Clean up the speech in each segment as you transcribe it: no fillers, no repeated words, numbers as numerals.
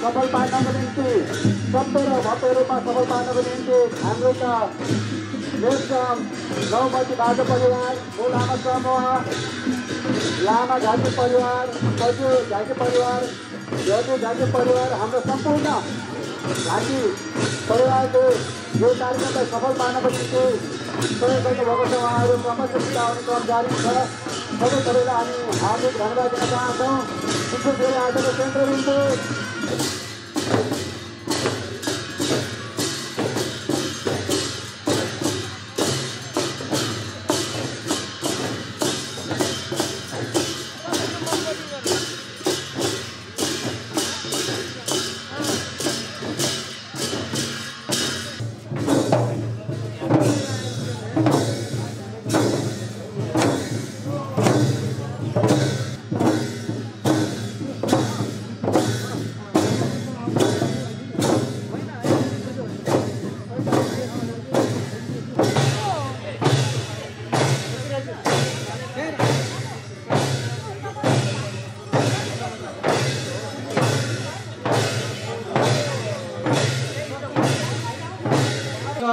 सफल पार्नको निम्ति सभ्य र भव्य रूपमा सफल पार्नको निम्ति हाम्रो नौमती बाजा परिवार, मूल आमा समूह, लामा झाँकी परिवार, कजु झाँकी परिवार, यदु झाँकी परिवार, हाम्रो सम्पूर्ण झाँकी परिवारले यो कार्यक्रमलाई सफल पार्नको निम्ति सहयोग गर्नुभएको छ। उहाँहरू क्रमशः बिताउने क्रम जारी छ। सबैलाई हामी हार्दिक धन्यवाद दिन चाहन्छौँ। विशेष गरी आजको केन्द्रबिन्दु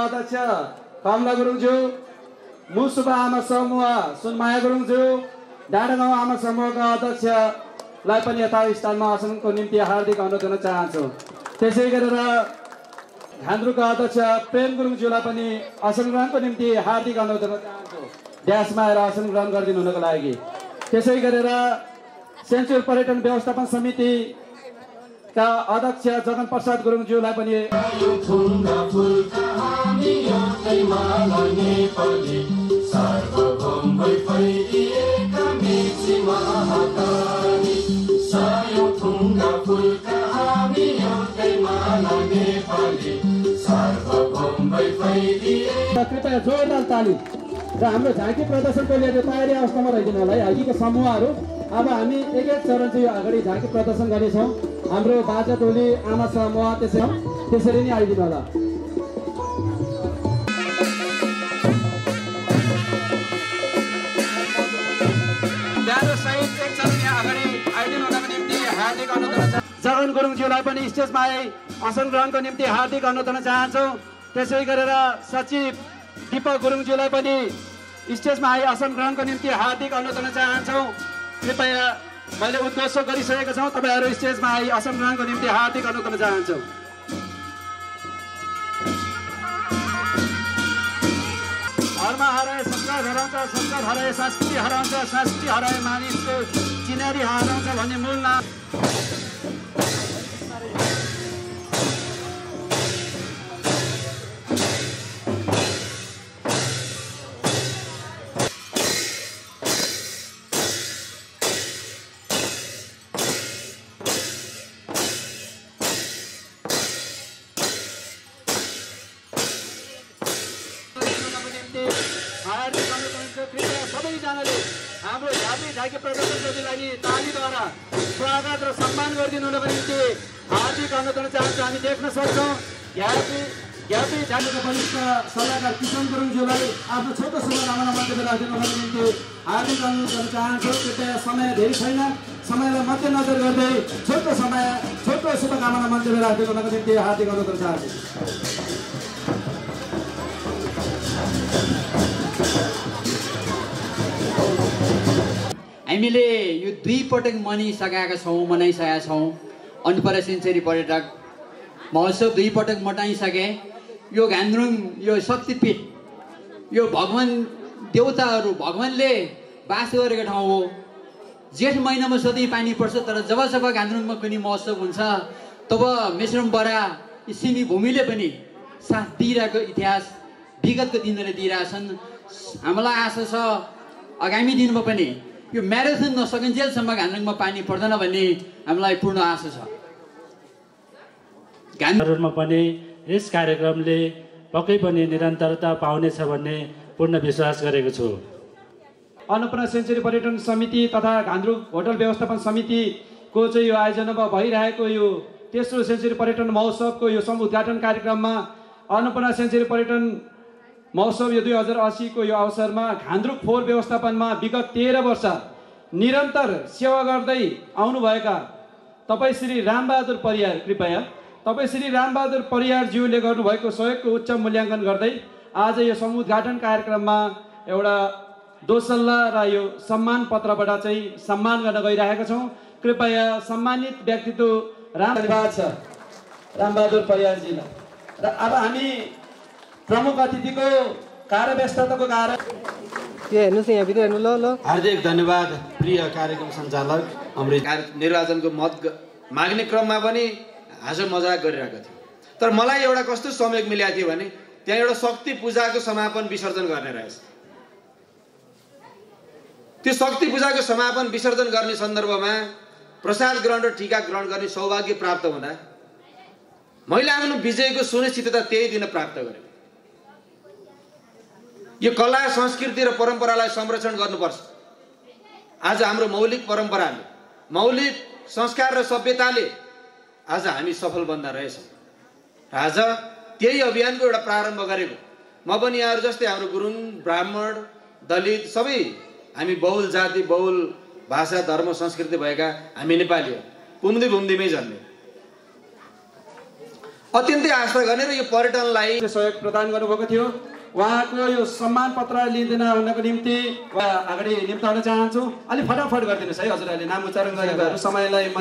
अध्यक्ष कमला गुरुङज्यू, मुसुबा आमा समूह सुनमाया गुरुङज्यू, डाँडागाउँ आमा समूहका अध्यक्षलाई पनि यथास्थानमा आसनको निम्ति हार्दिक अनुरोध गर्न चाहन्छु। त्यसै गरेर घान्द्रुका अध्यक्ष प्रेम गुरुङज्यूलाई पनि आसन ग्रहणको निम्ति हार्दिक अनुरोध गर्न चाहन्छु, ड्यासमा आएर आसन ग्रहण गरिदिनु हुनको लागि। त्यसै गरेर सेन्चुर पर्यटन व्यवस्थापन समिति का अध्यक्ष जगन प्रसाद गुरुङज्यूलाई पनि कृपया जोरदार ताली र हाम्रो झाँकी प्रदर्शन टोलीहरू तयारी अवस्थामा रहिदिनु होला है। अघिको समूहहरू अब हामी एक एक चरण चाहिँ अगाडि झाँकी प्रदर्शन गर्नेछौँ। हाम्रो बाजा टोली आमा समूह त्यसरी नै आइदिनु होला। जगन गुरुङज्यूलाई पनि स्टेजमा आइ आसन ग्रहणको निम्ति हार्दिक अनुरोध गर्न चाहन्छौँ। त्यसै गरेर सचिव दीपक गुरुङज्यूलाई पनि स्टेजमा आइ आसन ग्रहणको निम्ति हार्दिक अनुरोध गर्न चाहन्छौँ। कृपया मैले उद्घोषण गरिसकेको छौँ, तपाईँहरू स्टेजमा आइ आसन ग्रहणको निम्ति हार्दिक अनुरोध गर्न चाहन्छौँ। धर्म हराए संस्कार हराउँछ, संस्कार हराए संस्कृति हराउँछ, संस्कृति हराए मानिसको चिनारी हराउँछ भन्ने मूल नाम सबैजनाले हाम्रो जाति झाँकी प्रदर्शन ज्योतिलाई नि तालीद्वारा स्वागत र सम्मान गरिदिनुको निम्ति हार्दिक अनुरोध गर्न चाहन्छु। हामी देख्न सक्छौँ ज्ञापी झाँकीको वरिष्ठ सल्लाहकार किशन गुरुङज्यूलाई आफ्नो छोटो शुभकामना मध्येमा राखिदिनुको निम्ति हार्दिक अनुरोध गर्न चाहन्छु। कृपया समय धेरै छैन, समयलाई मध्यनजर गर्दै छोटो शुभकामना मध्येमा राखिदिनुको निम्ति हार्दिक अनुरोध गर्न चाहन्छु। हामीले यो 2 पटक मनाइसकेका छौँ अन्नपूर्ण सेन्चुरी पर्यटक महोत्सव 2 पटक मनाइसके। यो घान्द्रुङ यो शक्तिपीठ यो देवताहरू भगवानले बास गरेको ठाउँ हो। जेठ महिनामा सधैँ पानी पर्छ, तर जब घान्द्रुङमा कुनै महोत्सव हुन्छ तब मेश्रम बरा सिमी भूमिले पनि साथ दिइरहेको इतिहास विगतको दिनहरूले दिइरहेछन्। हामीलाई आशा छ आगामी दिनमा पनि यो म्याराथन नसकिन्जेलसम्म घान्द्रुङमा पानी पर्दैन भन्ने हामीलाई पूर्ण आशा छ। घान्द्रुङमा पनि यस कार्यक्रमले पक्कै पनि निरन्तरता पाउनेछ भन्ने पूर्ण विश्वास गरेको छु। अन्नपूर्ण सेन्चुरी पर्यटन समिति तथा घान्द्रुङ होटल व्यवस्थापन समितिको चाहिँ यो आयोजनामा भइरहेको यो तेस्रो सेन्चुरी पर्यटन महोत्सवको यो समुद्घाटन कार्यक्रममा अन्नपूर्ण सेन्चुरी पर्यटन महोत्सव यो 2080 को यो अवसरमा घान्द्रुङ फोहोर व्यवस्थापनमा विगत 13 वर्ष निरन्तर सेवा गर्दै आउनुभएका तपाईँ श्री रामबहादुर परियार, कृपया तपाईँ श्री रामबहादुर परियारज्यूले गर्नुभएको सहयोगको उच्च मूल्याङ्कन गर्दै आज यो समुद्घाटन कार्यक्रममा एउटा दोसल्ला र यो सम्मान पत्रबाट चाहिँ सम्मान गर्न गइरहेका छौँ। कृपया सम्मानित व्यक्तित्व धन्यवाद छ रामबहादुर परियारजीलाई। र अब हामी प्रमुख अतिथिको कार्यव्यस्तताको कारण हार्दिक धन्यवाद प्रिय कार्यक्रम सञ्चालक अमृत। निर्वाचनको मत माग्ने क्रममा पनि हाँसो मजाक गरिरहेको थियो, तर मलाई एउटा कस्तो संयोग मिलेको थियो भने त्यहाँ एउटा शक्ति पूजाको समापन विसर्जन गर्ने रहेछ। त्यो शक्ति पूजाको समापन विसर्जन गर्ने सन्दर्भमा प्रसाद ग्रहण र टीका ग्रहण गर्ने सौभाग्य प्राप्त हुँदा मैले आफ्नो विजयको सुनिश्चितता त्यही दिन प्राप्त गरेँ। यो कला संस्कृति र परम्परालाई संरक्षण गर्नुपर्छ। आज हाम्रो मौलिक परम्पराले, मौलिक संस्कार र सभ्यताले आज हामी सफल बन्दा रहेछौँ। आज त्यही अभियानको एउटा प्रारम्भ गरेको म पनि यहाँहरू जस्तै हाम्रो गुरुङ, ब्राह्मण, दलित सबै हामी बहुल जाति, बहुल भाषा, धर्म, संस्कृति भएका हामी नेपाली हो। भूमिमै जन्मे अत्यन्तै आस्था गर्ने र यो पर्यटनलाई सहयोग प्रदान गर्नुभएको थियो। उहाँको यो सम्मान पत्र लिँदैन हुनको निम्ति अगाडि निम्ताउन चाहन्छु। अलि फटाफट गरिदिनुहोस् है हजुरहरूले नाम उच्चारण गरेकोहरू समयलाई